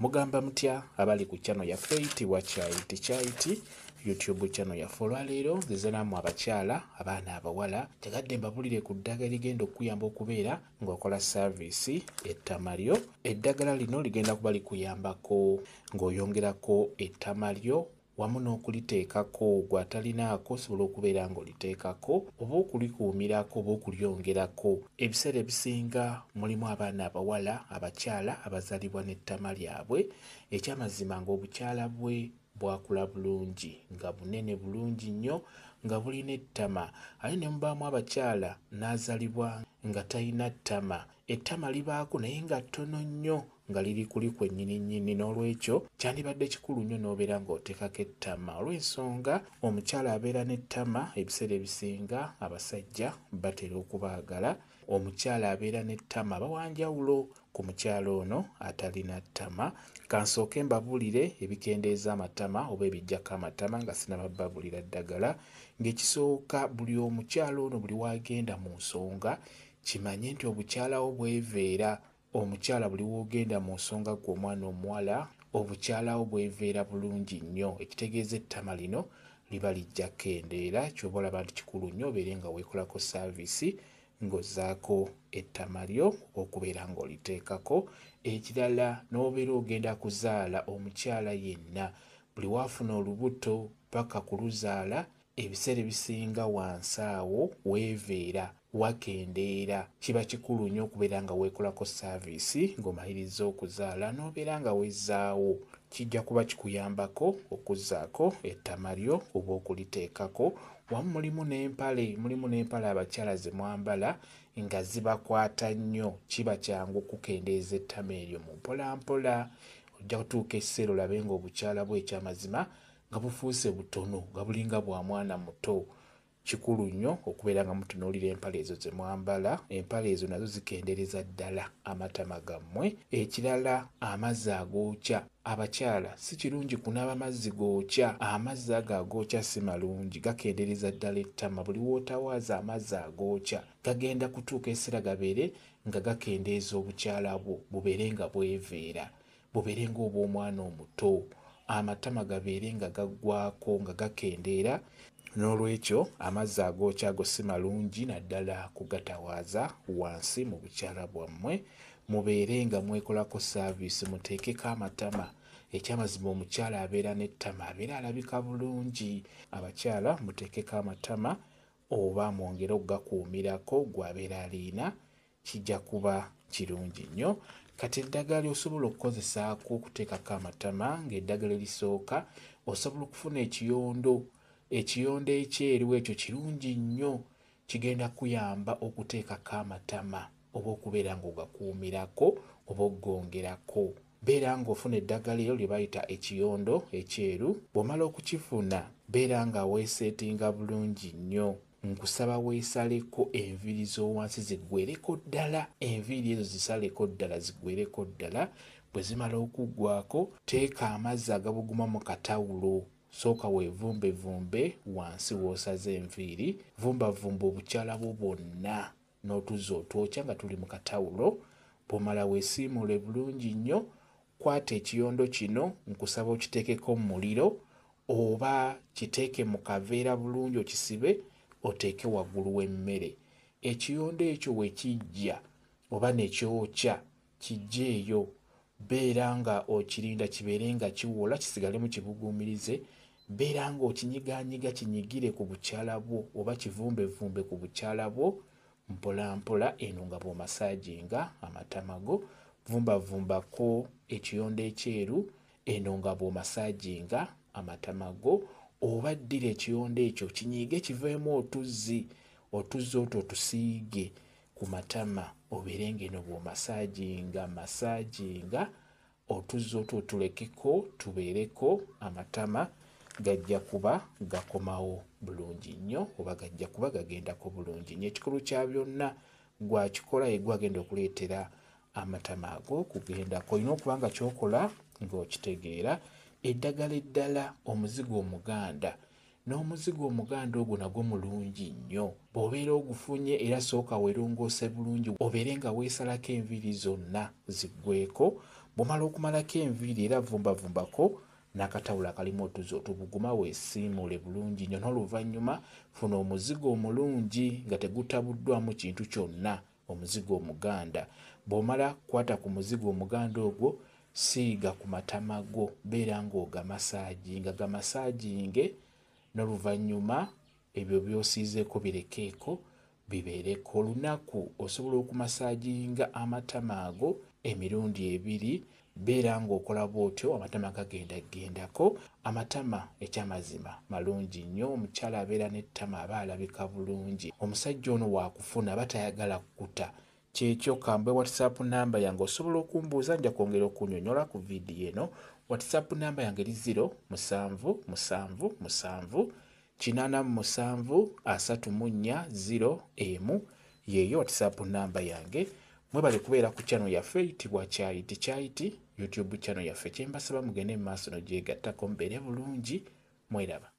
Mugamba mutya abali ku channel yaffe eyitibwa Kyayiti Kyayiti YouTube channel yaffe. Olwaleero nzize nammwe abakyala, abaana abawala, njagadde mbabulire ku ddagala erigenda okukuyamba okubeera ng'okola saaviisi ettama lyo. Eddagala lino ligenda kuba likuyambako ng'oyongerako ettama lyo wamu n'okuliteekako. Gwe atalinaako osobola okubeera ng'oliteekako oba okulikuumirako oba okulyongerako. Ebiseera ebisinga mulimu abaana abawala, abakyala abazaalibwa n'ettama lyabwe, ekyamazima ng'obukyala bwe bwakula bulungi, nga bunene bulungi nnyo, nga bulina ettama. Ate ne mubaamu abakyala n'azaalibwa nga talina ttama. Ettama libaako naye nga ttono nnyo, nga liri kuli kwennyini nnyini. N'olwekyo kyandibadde kikulu nnyo n'obeera ng'oteekako ettama, olw'ensonga omukyala abeera n'ettama ebiseera ebisinga abasajja batera okubaagala. Omukyala abeera n'ettama aba wa njawulo ku mukyala ono atalina ttama. Kansooke mbabuulire ebikendeeza amatama oba ebiggyako amatama nga sinnabababulira ddagala. Ng'ekisooka, buli omukyala ono buli w'agenda mu nsonga kimanye nti obukyala wo bweveera. Omukyala buli w'ogenda mu nsonga ggwe omwana omuwala, obukyala wo bweveera bulungi nnyo, ekitegeeza ettama lino liba lijja kkendeera. Ky'oba olaba nti kikulu nnyo obeere nga weekolako saaviisi ng'ozzaako ettama lyo okubeera ng'oliteekako. Ekirala, n'obeera ogenda kuzaala, omukyala yenna buli w'afuna olubuto paka kuluzaala, ebiseera ebisinga wansi awo weeveera, wakendeera. Kiba kikulu nnyo okubeera nga weekolako saaviisi ng'omaliriza okuzaala n'obeera nga wezzaawo. Kijja kuba kikuyambako okuzzaako ettama lyo oba okuliteekako. Wamu mulimu n'empale, mulimu n'empale abakyala ze mwambala nga zibakwata nnyo. Kiba kyangu okukendeeza ettama eryo mu mpola mpola. Ojja kutuuka ekiseera olabe ng'obukyala bwo ekyamazima nga bufuuse butono, nga bulinga bwa mwana muto. Kikulu nnyo okubeera nga mutunuulira empale ezo ze mwambala. Empale ezo nazo zikendeereza ddala amatama gammwe. Ekirala, amazzi agookya. Abakyala si kirungi kunaaba mazzi gookya. Amazzi ago agookya si malungi, gakendeereza ddala ettama. Buli w'otawaaza amazzi agookya gagenda kutuuka ekiseera gabeere nga gakendeeza obukyala bwo, bubeere nga bweveera, bubeere ng'obw'omwana omuto, amatama gabeere nga gaggwako, nga gakendeera. N'olwekyo amazzi agookya ago si malungi, naddala kugatawaaza wansi mu bukyala bwammwe. Mubeere nga mwekolako saaviisi, muteekeko amatama. Ekyamazima omukyala abeera n'ettama abeera alabika bulungi. Abakyala muteekeko amatama oba mwongere okugakuumirako gw'abeera alina, kijja kuba kirungi nnyo. Kati eddagala ly'osobola okukozesaako okuteekako amatama, ng'eddagala erisooka osobola okufuna ekiyondo. Ekiyondo ekyeru ekyo kirungi nnyo, kigenda kuyamba okuteekako amatama oba okubeera ng'ogakuumirako oba okugongerako. Beera ng'ofuna eddagala eryo lye bayita ekiyondo ekyeru. Bw'omala okukifuna, beera nga weeseetinga bulungi nnyo. Nkusaba weesaleko enviiri z'owansi ziggwereko ddala. Enviiri ezo zisaleko ddala, ziggwereko ddala. Bwe zimala okuggwako, teeka amazzi agabuguma mu katawulo. Sooka weevumbevumbe wansi w'osaze enviiri, vumbavumba obukyala bwo bwonna n'otuzzi otwokya nga tuli mu katawulo. Bw'omala weesiimuule bulungi nnyo, kwata ekiyondo kino, nkusaba okiteekeko mu muliro oba kiteeke mu kaveera bulungi okisibe, oteeke waggulu w'emmere. Ekiyondo ekyo we kijja oba ne kyokya, kiggyeeyo, beera nga okirinda kibeere nga kiwola, kisigale mu kibuguumirize. Beera ng'okinyigaanyiga, kinyigire ku bukyala bwo oba kivumbevumbe ku bukyala bwo mpola mpola, eno nga bw'omasaaginga amatama go. Vumbavumbako ekiyondo ekyeru, eno nga bw'omasaaginga amatama go, oba ddira ekiyondo ekyo kinyiige kiveemu otuzzi, otuzzi otwo otusiige ku matama, obeere ng'eno bw'omasaaginga masaaginga otuzzi otwo otulekeko tubeereko, amatama gajja kuba gakomawo bulungi nnyo oba gajja kuba gagendako bulungi nnyo. Ekikulu kya byonna, gwakikola ye gwagenda okuleetera amatama ago kugendako. Olina okuba nga ky'okola ng'okitegeera. Eddagala eddala, omuzigo omuganda. N'omuzigo omuganda ogwo nagwo mulungi nnyo. Bw'obeera ogufunye, era sooka weerongoose bulungi, obeere nga weesalako enviiri zonna ziggweeko. Bw'omala okumalako enviiri era vumbavumbako n'akatawulo akalimu otuzzi otubuguma weesiimuule bulungi nnyo. N'oluvannyuma funa omuzigo omulungi nga tegutabuddwamu kintu kyonna, omuzigo omuganda. Bw'omala kwata ku muzigo omuganda ogwo, siiga ku matama go, beera ng'ogamasaajinga, gamasaajinge n'oluvannyuma ebyo by'osiizeeko birekeeko bibeereko. Olunaku osobola okumasaajinga amatama ago emirundi ebiri, beera ng'okola bw'otyo amatama gagenda gendako. Amatama ekyamazima malungi nnyo, omukyala abeera n'ettama aba alabika bulungi. Omusajja ono waakufuna aba tayagala kukuta. Kyekyo kambe WhatsApp namba yange osobola okumbuuza nja kwongera okunyonyola ku vidiyo eno. WhatsApp namba yange eri 0 7 7 7 87 34 0 1 yeeyo WhatsApp namba yange. Mwebale kubeera ku channel yaffe eyitibwa Kyayiti Kyayiti YouTube channel yaffe. Kyembasaba mugende mu maaso nogyegattako mubeere bulungi, mweraba.